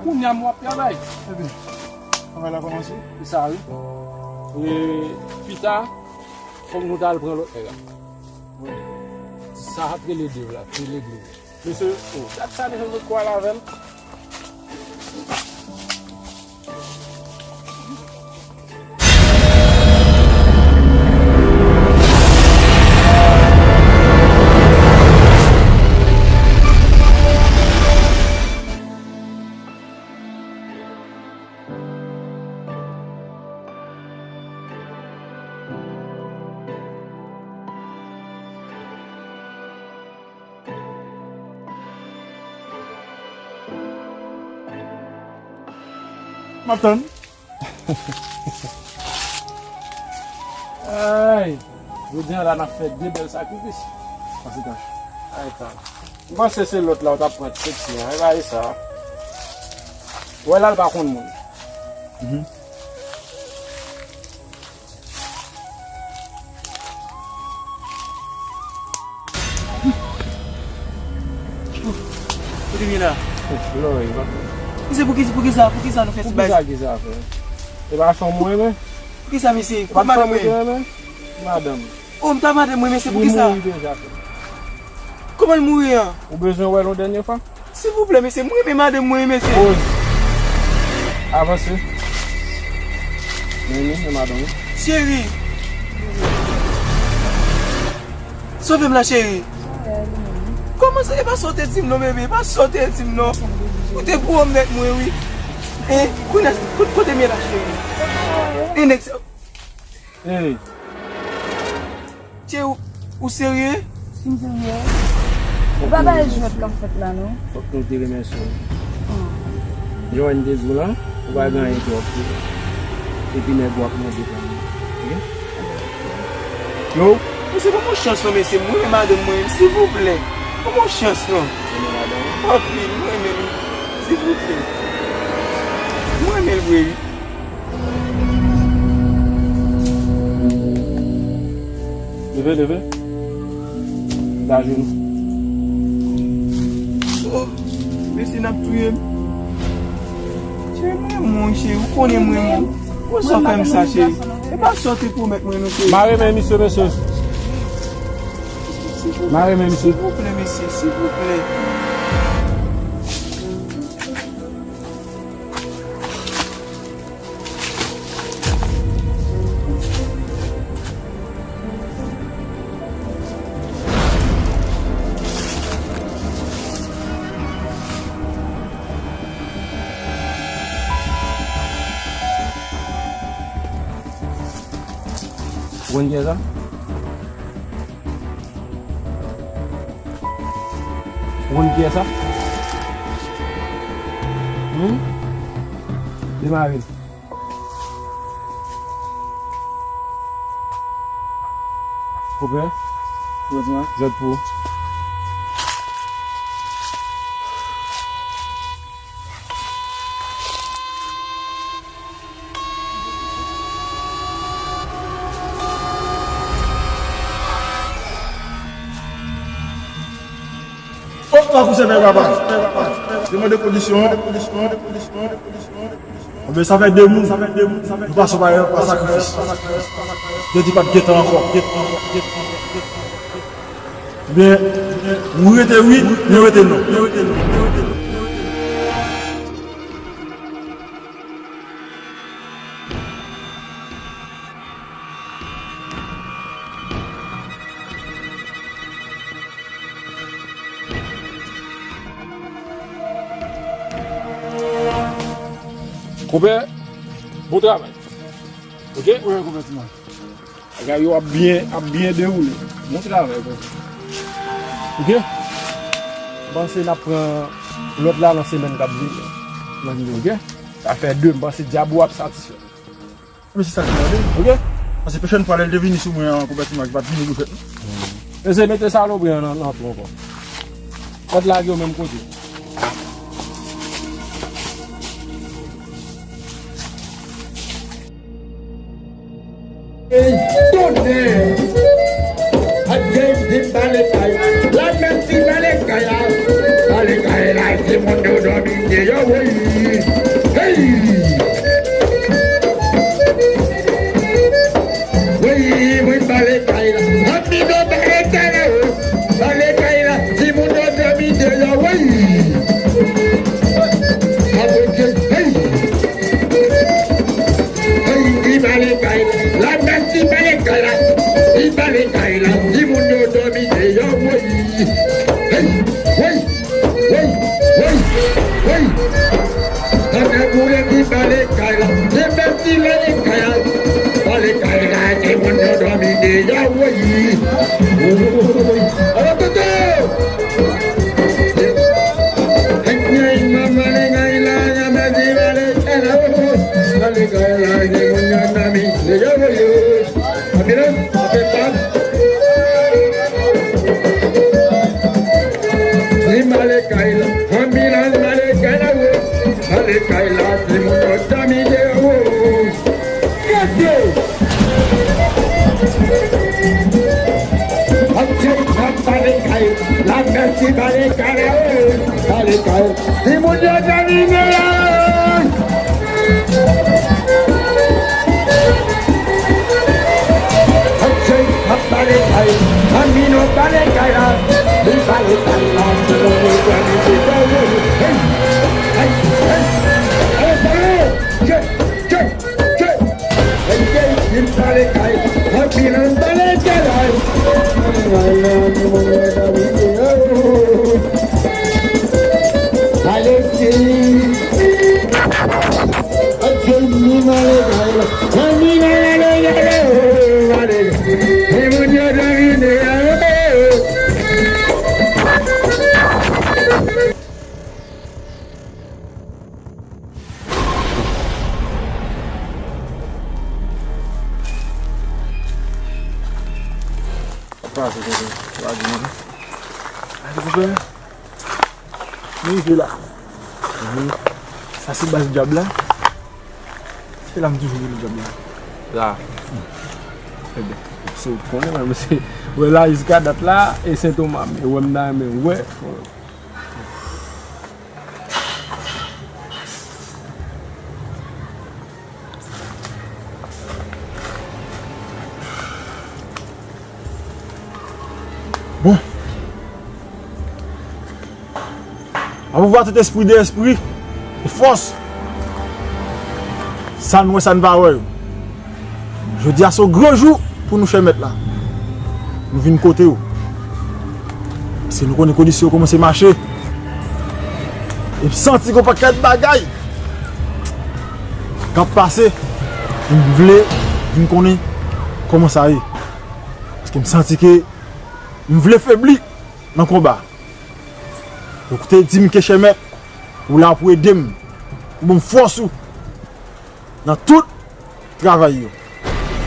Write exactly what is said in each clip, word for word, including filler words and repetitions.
Kounye a m w ap travay. Ebyen, travay la kòmanse? Se sa, wi. E pita, fòk nou t al pran lòt nèg la. Wi. Sa ap rele Dave la, se legliz. Mesye, oh, dat sa deja sot kwa la avè l. M ap tann. Ay, jodi a la n ap fè de bèl sakrifis. Pase tach. Ay, ta. M panse se lòt la ou t ap pran ti seksi an. E pa e sa. Wè la l pa konn moun. Mhm. Kote m ye la? Flori, pa. Misye, poukisa, poukisa, poukisa nou fè ti bagay? Poukisa ki sa fè? E pa fanm mwen renmen? Poukisa, mesye? E pa fanm mwen renmen? Madanm. Oh, m ta madanm mwen, mesye, poukisa? Li mouri deja, frè. Kòman l mouri an? Ou bezwen wè l yon dènye fwa? Silvouplè, mesye, m renmen madanm mwen, mesye. Poz. Avanse. Men li, men madanm ou. Cheri. Sove m la, cheri. Kòman sa? E pa sa w te di m non, bebe. E pa sa w te di m non. Ou te pwomèt mwen, wi. E, kounye a, kote, kote m ye la, cheri? E nèg sa. Hey. Tchè, ou, ou serye? Si m serye. Ou pa bay jwèt k ap fèt la, non. Fòk nou te remèsye w. Ah. Jan n te di w la, ou pa gen anyen twòp. Epi nèg w ap mande kòb. Oke? Yo. Mesye, ban m yon chans non, mesye. Mwen renmen madanm mwen, silvouplè. Ban m yon chans non. Renmen madanm ou? Anpil, mwen renmen l. Silvouplè. Mwen renmen l vre, wi. Leve, leve. Mete ajenou. Oh, mesye, n ap touye m. Cheri, mwen renmen w, cheri. Ou konnen mwen renmen w. Poukisa w fè m sa, cheri? E pa sa w te pwomèt mwen, non, cheri. M a renmen misye, mesye. M a renmen misye. Silvouplè, mesye, silvouplè. Ou konn kiyès sa? Ou konn kiyès sa? Hmm? Demare. Koupe. Jodi a. Jwèt pou ou. Oh, pa kouse men papa. Demande kondisyon. Enben, sa fè de moun. Nou pase pa, pa sakrifis. Jodi pa t gentan ankò. Ebyen, nou rete wi, nou rete non. Konpè, bon travay. Oke? Wi, konpè Timan. Bagay yo ap byen, ap byen dewoule. Bon travay, bro. Oke? M panse n ap pran lòt la nan semèn k ap vini. Nan vini, oke? Sa fè de, m panse dyab ou ap satisfè. Men se sa k mande. Oke? Paske pwochèn fwa lè l te vini sou mwen an, konpè Timan ki pa t vini pou fèt, non? Mesye, mete salopri an nan, nan twou ankò. Mèt lage yo menm kote. Ey, tonnè! Ak James Dean bale kay. Lamèsi bale kay la. Bale kay la, se moun yo dòmi deyò. Hey, hey, hey, hey, hey. Tande boule ki bale kay la. Se festival kay la. Bale kay la, se moun yo dòmi deja, woy. Woy. Alò, Toto! Hey, hey, manman, le gay la, ya mèsi, bale kay la, oh. Bale kay la, se moun yo dòmi deja, woy. Anbilans, anbilans. Li bale kay la, anbilans bale kay la, wo. Bale kay la, se moun yo dòmi deyò, wo. Gade! Atye, ap bale kay la, mèsi bale kay la, wo. Bale kay la, se moun yo dòmi deyò. Hey, ap bale kay, Mamino bale kay la, li bale kay la, se moun yo dòmi deyò. Hey, hey, hey, hey, bale, che, che, che. Hey, hey, li bale kay, Mamino bale kay la. Bale si. Pase, pase, pase. Pase, pase. Nou rive la. Mhm. Sa se baz dyab la. Se la m toujou rele dyab la. La. Ebyen, se ou k konnen, mwen, se, wè la, jiska dat la, e Sentoma, men wè m nan men, wè. Bon. An pouvwa tout espri de espri e fòs. Sa n wè, sa n pa wè yo. Jodi a se yon gran jou pou nou, chè mèt la. Nou vin kote w. Paske nou konnen kondisyon yo kòmanse mache. E m santi gen yon pakèt bagay k ap pase. M vle vin konnen kòman sa ye. Paske m santi ke m vle febli nan konba. Donk, ou te di m ke, chè mèt, ou la pou ede m, pou ban m fòs ou nan tout travay yo.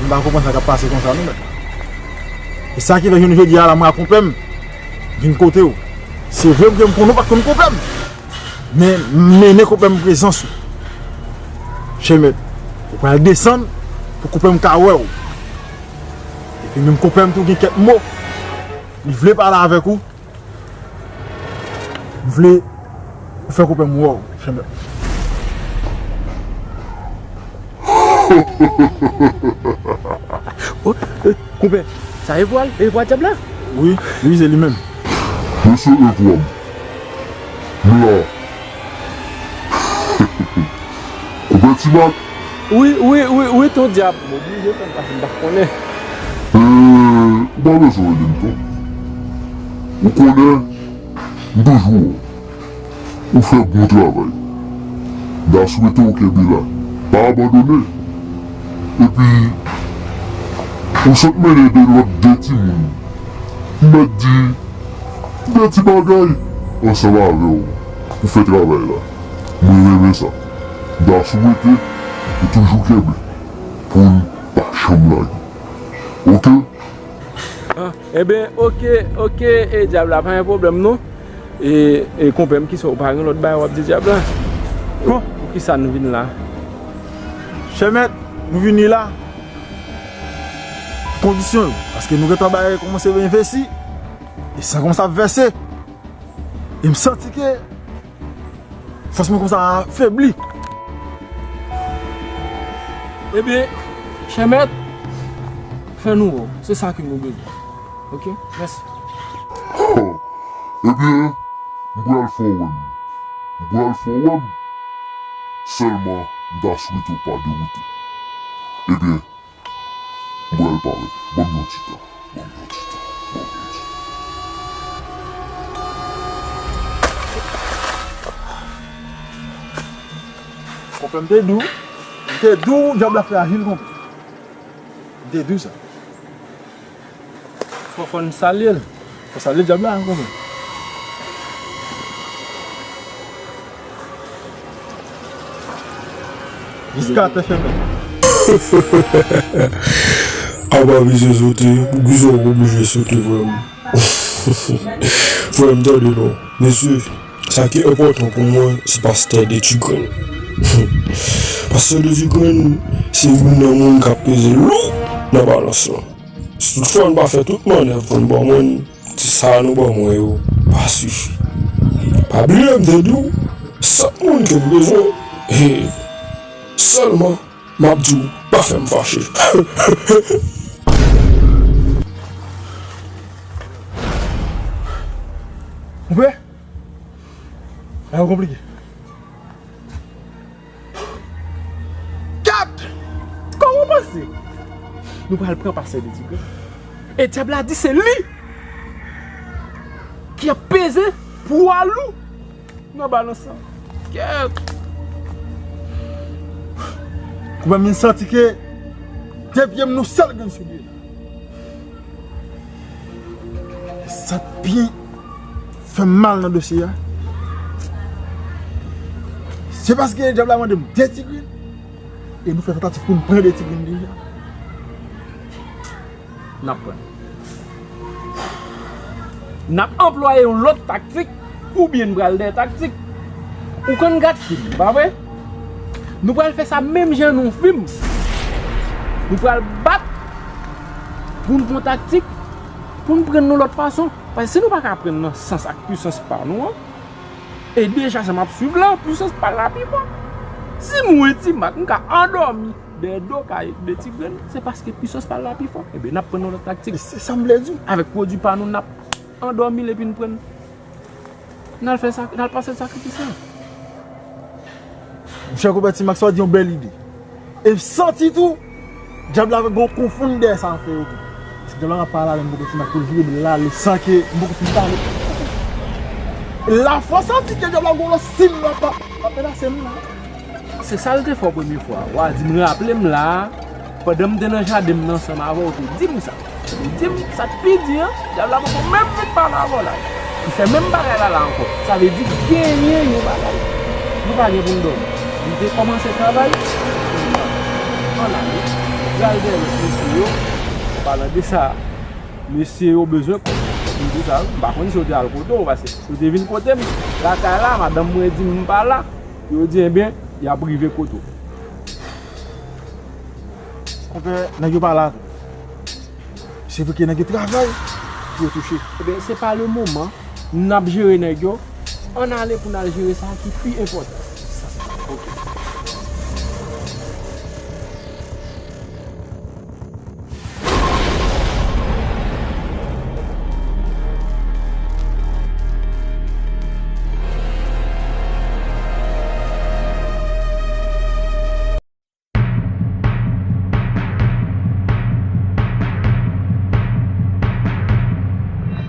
M pa konprann sa k ap pase konsa, non, mèt. E sa ki fè jounen jodi a la, mwen ak konpè m vin kote w. Se vre ke m konnen w pa t konn konpè m, men m mennen konpè m prezans ou. Chè mèt, ou pral desann pou konpè m ka wè w. Epi menm konpè m tou gen kèk mo li vle pale avèk ou. M vle ou fè konpè m wè w, chè mèt. Oh, eh, konpè, sa e vwa l? E vwa dyab la? Wi, wi, se li menm. Mesye e vwa m. M la. Konpè Ti Mak? Wi, wi, wi, wi, ton dyab. M oblije fè l pase m pa konnen. Eh, ou pa bezwen rele m non. Ou konnen, m toujou wè w. Ou fè bon travay. M ta swete w kenbe la. Pa abandone. Epi, ou sot mennen de lòt de timoun. M mèt di, de ti bagay ansanm avè w pou fè travay la. Mwen renmen sa. M ta swete ou toujou kenbe pou n pa janm lage. Oke? Ah, ebyen, oke, oke, e dyab la, pa gen pwoblèm non. E, e konpè m, kisa w pa gen lòt bagay w ap di dyab la? Bon. Poukisa nou vin la? Chè mèt, nou vini la pou kondisyon yo. Paske nou gentan bay kòmanse envesti. E san kòmanse ap vèse. E m santi ke fòs mwen kòmanse ap febli. Ebyen, chè mèt, fè nou wè w. Se sa ke nou bezwen. Oke? Mèsi. Oh, ebyen, m pral fè w wè m. M pral fè w wè m. Sèlman, m ta swete w pa dewoute. Ebyen, m pral parèt. Ban m yon ti tan. Ban m yon ti tan. Ban m yon ti tan. M te di w, m te di w dyab la fè ajil konpè. M te di w sa. Fò, fò n salye l. Fò salye dyab la, konpè. Jiska tè fèmen. Apa vizye sote, pou kisa w oblije sote frè m? Frè m, tande non. Mesye, sa ki enpòtan pou mwen, se pastè Detigrenn. Pastè Detigrenn, se youn nan moun k ap peze lou nan balans lan. Si toutfwa n pa fè tout mannèv pou n ban mwen, ti sa nou ban mwen yo pa sifi. Pa bliye m te di w, sèt moun ke m bezwen, e sèlman m ap di w, pa fè m fache. Konpè, bagay yo konplike. Gad! Kòman w panse nou pral pran pastè Detigrenn? E dyab la di se li ki ap peze pwa lou nan balans lan. Kèt! Konpè, m vin santi ke de pye m nou sèl grenn soulye la. Sa k pi fè m mal nan dosye a, se paske dyab la mande m de ti grenn, e nou fè tantativ pou n pran de ti grenn deja. N ap pran. N ap anplwaye yon lòt taktik, oubyen n pral dèyè taktik. Ou konn gad fim, pa vre? Nou pral fè sa menm jan nou fim. Nou pral bat pou n pran taktik, pou n pran yon lòt fason. Paske si nou pa ka pran nan sans ak pisans pa nou an, e deja jan m ap swiv la, pisans pa l la pi fò. Si m wè Ti Mak, m ka andòmi dèyè do kay de ti grenn, se paske pisans pa l la pi fò. Ebyen, n ap pran yon lòt taktik. Se sa m vle di w. Avèk pwodui pa nou, n ap andòmi l epi n pran, n al fè sa, n al pase sakrifis la. Monchè, konpè Ti Mak, sa w di yon bèl ide. E m santi tou, dyab la gen yon konfonn dèyè sa l fè yo tou. Paske dyab la ap pale avè m, konpè Ti Mak, pou l vire do l ale san ke m poko fin pale. La fò santi ke dyab la gen yon lòt sim l ap, ap menase m la. Se sa l te fè w premye fwa. W a di m raple m la a, pandan m te nan jaden m nan ansanm avè w, ou te di m sa. Ou te di m sa k pi di an, dyab la poko menm fin pale avè w la. Li fè menm bagay la la ankò. Sa vle di genyen yon bagay. Nou pa gen pou n dòmi. Li te kòmanse travay. Ann ale. Pral dèyè lòt mesye yo. An palan de sa, mesye yo bezwen kòb. M di sa wi, m pa konn si yo te al kote w, paske yo te vin kote m. Lakay la, madanm mwen di m m pa la. Yo di, ebyen, y ap rive kote w. Konpè, nèg yo pa la tou. Se vre ke nèg yo travay pou yo touche. Ebyen, se pa le moman. N ap jere nèg yo. Ann ale pou n al jere sa ki pi enpòtan.